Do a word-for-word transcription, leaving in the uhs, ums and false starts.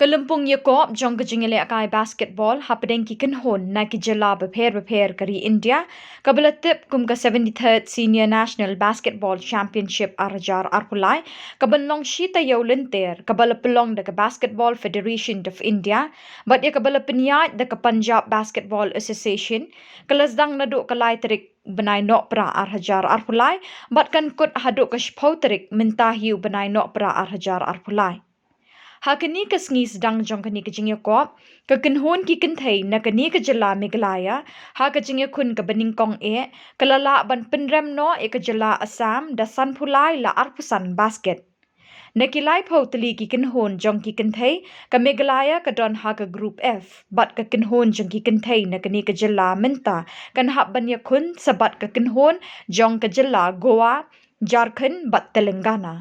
Ka lympung ïakob jong ka jingïalehkai basketball hapdeng ki kynhun na ki jylla bapher bapher ka ri India, kaba la tip kum ka seventy-third Senior National Basketball Championship ar hajar arphew lai, kaban long shi taïew lynter, kaba la pynlong da ka Basketball Federation of India bad ïa kaba la pynïaid da ka Punjab Basketball Association, ka la sdang naduh ka lai tarik bnai Nohprah ar hajar arphew lai bad kan kut haduh ka shiphew tarik mynta hi u bnai Nohprah ar hajar arphew lai. Ha kane ka sngi sdang jong kane ka jingïakob, ka kynhun ki kynthei na kane ka jylla Meghalaya, ha ka jingïakhun kaba nyngkong eh, ka la lah ban pynrem noh ïa ka jylla Assam da sanphew lai la arphew san basket. Na ki laiphew tylli ki kynhun jong ki kynthei, ka Meghalaya ka don ha ka Group F bad ka kynhun jong ki kynthei na kane ka jylla mynta kan hap ban ïakhun sa bad ka kynhun jong ka jylla Goa, Jharkhand bad Telangana.